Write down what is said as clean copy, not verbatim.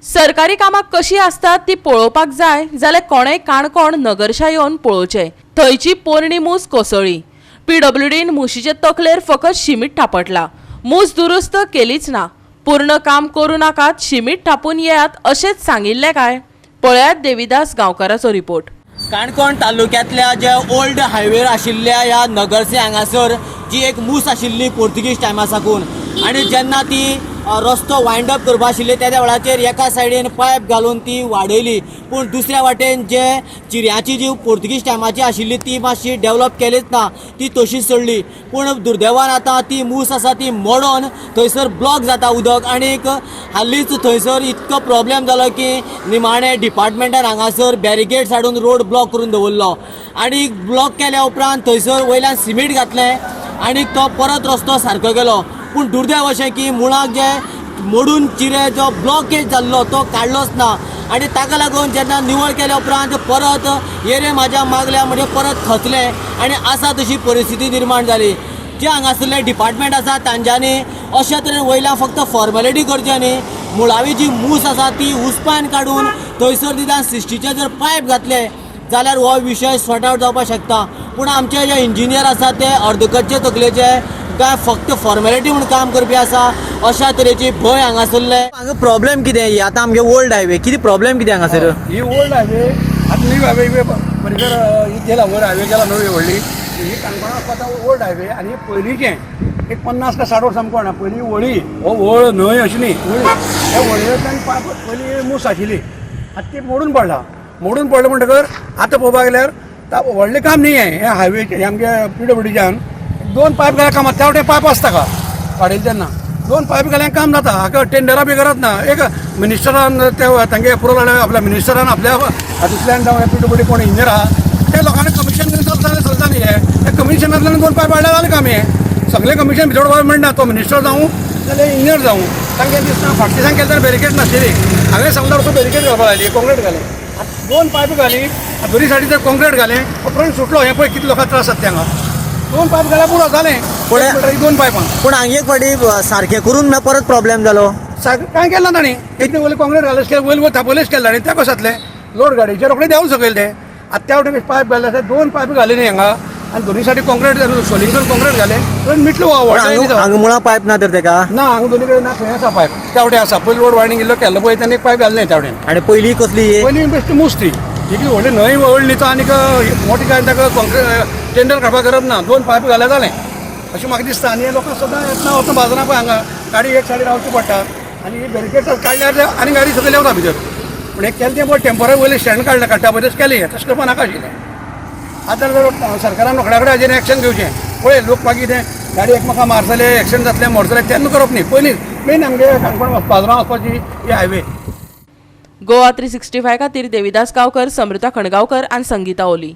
सरकारी कामां कशीं आसतात ती पळोवपाक जाय जाल्यार कोणेय काणकोण नगरशा येवन पळोवचें. थंयची पोरणी मूस कोसळ्ळी. पीडब्ल्यूडीन मुशीचे तकलेर फकत शिमीट थापटला, मूस दुरुस्त केलीच ना. पूर्ण काम करूं नाकात, शिमीट थापून येयात अशेंच सांगिल्लें काय? पळयात देविदास गांवकाराचो रिपोर्ट. काणकोण तालुक्यांतल्या जे ओल्ड हायवेर आशिल्ल्या ह्या नगर्से हांगासर जी एक मूस आशिल्ली पोर्तुगीज टायमा साकून, आनी जेन्ना ती रस्तो वायंड अप करपा आशिल्ली त्या वेळाचेर एका सायडीन पायप घालून ती वाडयली, पूण दुसऱ्या वाटेन जे चिऱ्याची जी पोर्तुगीज टायमाची आशिल्ली ती मातशी डेवलप केलीच ना, ती तशीच सोडली. पूण दुर्दैवान आतां ती मूस आसा ती मोडोन थंयसर ब्लॉक जाता उदक, आनीक हालींच थंयसर इतको प्रॉब्लेम जालो की निमाणे डिपार्टमेंटान हांगासर बॅरिगेड्स हाडून रोड ब्लॉक करून दवरलो, आनी ब्लॉक केल्या उपरांत थंयसर वयल्यान सिमीट घातलें आनी तो परत रस्तो सारको केलो. पूण दुर्दैव अशें की मुळाक जे मोडून चिरे जो ब्लॉकेज जाल्लो तो काडलोच ना, आनी ताका लागून जेन्ना निवळ केल्या उपरांत परत येरे म्हाज्या मागल्या म्हणजे परत खचले आनी आसा तशी परिस्थिती निर्माण जाली. जे हांगासरले डिपार्टमेंट आसा तांच्यांनी अशा तरेन वयल्यान फक्त फॉर्मेलिटी करची न्ही, मुळावी जी मूस आसा ती उसपान काडून थंयसर निदान सिस्टीचे जर पायप घातले जाल्यार हो विशय सॉर्ट आवट जावपाक शकता. पूण आमचे जे इंजिनियर आसा ते अर्दकच्चे तकलेचे काय फक्त फॉर्मेलिटी म्हूण काम करपी आसा अशा तरेची भंय हांगासरले. हांगा प्रॉब्लेम कितें? आतां आमगे ओल्ड हायवे कितें प्रॉब्लेम कितें हांगासर? ही ओल्ड हायवे आतां न्यू हायवे परिसर गेला, वयर हायवे गेला नवी व्हडली ही काणकोणा वचपा ओल्ड हायवे. आनी पयलींचें एक 50 का 60 वर्सां कोणा पयलीं व्हळी, हो व्हळ न्हंय अशी न्ही, व्हळी. त्या व्हळयेंतल्यान पयलीं मूस आशिल्ली, आतां ती मोडून पडला. मोडून पडलें म्हणटकर आतां पळोवपाक गेल्यार व्हडलें काम न्ही हें. हें हायवेचें आमगे पीडब्ल्यूडीच्यान दोन पायप घाल्यार काम जाता. त्या वटेन पायप आसता का वाडयले तेन्ना दोन पायप घाल्यार काम जाता. हाका टेंडरा बी गरज ना. एक मिनिस्टरान ते तांगे एप्रुवल हाडलें, आपल्या मिनिस्टरान आपल्या हातूंतल्यान जावं पीडब्ल्यूडी कोण इंजिनियर आहा ते लोकांनी कमिशन चलता चलता न्ही हें. त्या कमिशनांतल्यान दोन पायप हाडल्यार जालें काम. हें सगळें कमिशन भितर म्हणना, तो मिनिस्टर जावं जाल्यार इंजिनियर जावं, तांकां दिसना. फाटल्या दिसान केलें तेन्ना बॅरिकेड नाशिल्ली. हांवें सांगता तुका बॅरिकेड घालपाक लायली, कॉंक्रीट घालें, दोन पायप घाली दोनी सायडीन कॉंक्रीट घालें, उपरांत सुटलो. हें पळय कितले लोकांक त्रास जाता हांगा. दोन पायप घाल्यार पुरो जालें. दोन पायपां पूण हांगा एक फावटी सारकें करून ना परत प्रॉब्लेम जालो. कांय केलें ना तांणी. एक वयले कॉंक्रीट घालें केलें, वयर वयर थापयलेच केलें तांणी. तें कशें जातलें? लोड गाडयेचेर रोखडें देंवन सकयल तें. आतां त्या वटेन पायप घाले आसा, दोन पायप घाले न्ही हांगा, आनी दोनी सायडीन कॉंक्रीट सोलिंग करून कॉंक्रीट घालें, मिटलो. हांगा मुळां पायप ना तर तेका ना, हांगा दोनी कडेन ना. खंय आसा पायप? त्या वटेन आसा. पयलीं रोड वायडनींग इल्लो केल्लो पळय, तेन्ना एक पायप घालें त्या वटेन. आनी पयलीं कसली? पयलीं बेश्टी मूस ती इतली व्हडली न्हंय व्हडली न्ही तो. आनीक मोठी काय ताका कॉंक्रीट टेंडर काडपाक गरज ना, दोन पायप घाल्यार जालें अशें म्हाका दिसता. आनी लोकांक सदां येतना वतना बाजारां पळय हांगा गाडी एक सायडीन रावची पडटा, आनी बॅरिकेड काडल्यार आनी गाडी सकयल देंवता भितर. पूण हें केलें तें पळय टेंपररी वयलें स्टँड काडलें, काडटा पळय तशें केलें, तशें करपा नाका आशिल्लें. आतां जर सरकारान रोखड्या कडेन हाजेर एक्शन घेवचें. पळय लोक मागीर तें गाडी एकमेकां मारतले, एक्सिडंट जातले, मरतले तेन्ना करप न्ही. पयलींच मेन आमगे काणकोण बाजारां वचपाची ही हायवे. गोवा 365 खातीर देविदास गांवकर, समृता खणगांवकर आनी संगीता ओली.